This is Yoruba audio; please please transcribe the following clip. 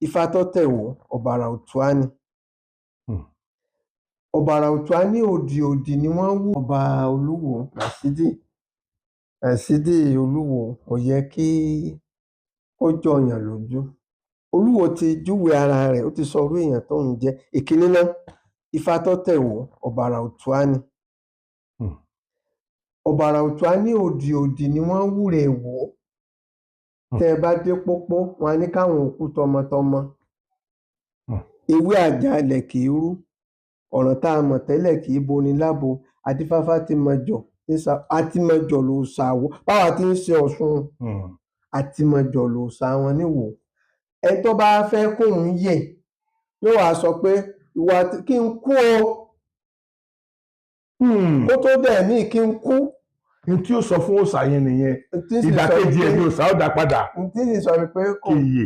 Ifá tó tẹ̀ wọ́ ọ̀bàrà òtúá ni. Ọ̀bàrà òtúá ní òdì òdì ni wọ́n wú ọba Olúwo Ràṣídì. Ràṣídì Olúwo kò yẹ kí ó jọyàn lójú. Olúwo ti júwe ara rẹ̀, ó ti sọ irú èèyàn tó ń jẹ́. Ìkíní náà, Ifá tó tẹ̀ wọ́ ọ̀bàrà òtúá ni. Ọ̀bàrà òtúá ní òdì òdì ni wọ́n wúre wò ó. Tẹ́ ẹ bá dé pópó, wọn á ní káwọn òkú tọmọtọmọ. Ewé àjàalẹ̀ kì í rú, ọ̀ràn tá a mọ̀ tẹ́lẹ̀ kì í boni lábo. Adífáfá ti mọjọ̀ àtìmọ̀jọ̀ ló ṣàwọ̀ báwa ti ń ṣe Ọ̀ṣun, àtìmọ̀jọ̀ ló ṣà wọn níwò. Ẹni tó bá fẹ́ kóun yè yóò wá sọ pé ìwà kí n kú o, kó tó dẹ̀ mí kí n kú. N tí ó sọ fún òòṣà yẹn nìyẹn. Ìdàkejì ẹ̀ ní òòṣà ó dá padà. N tí sì sọ ni pé kí iye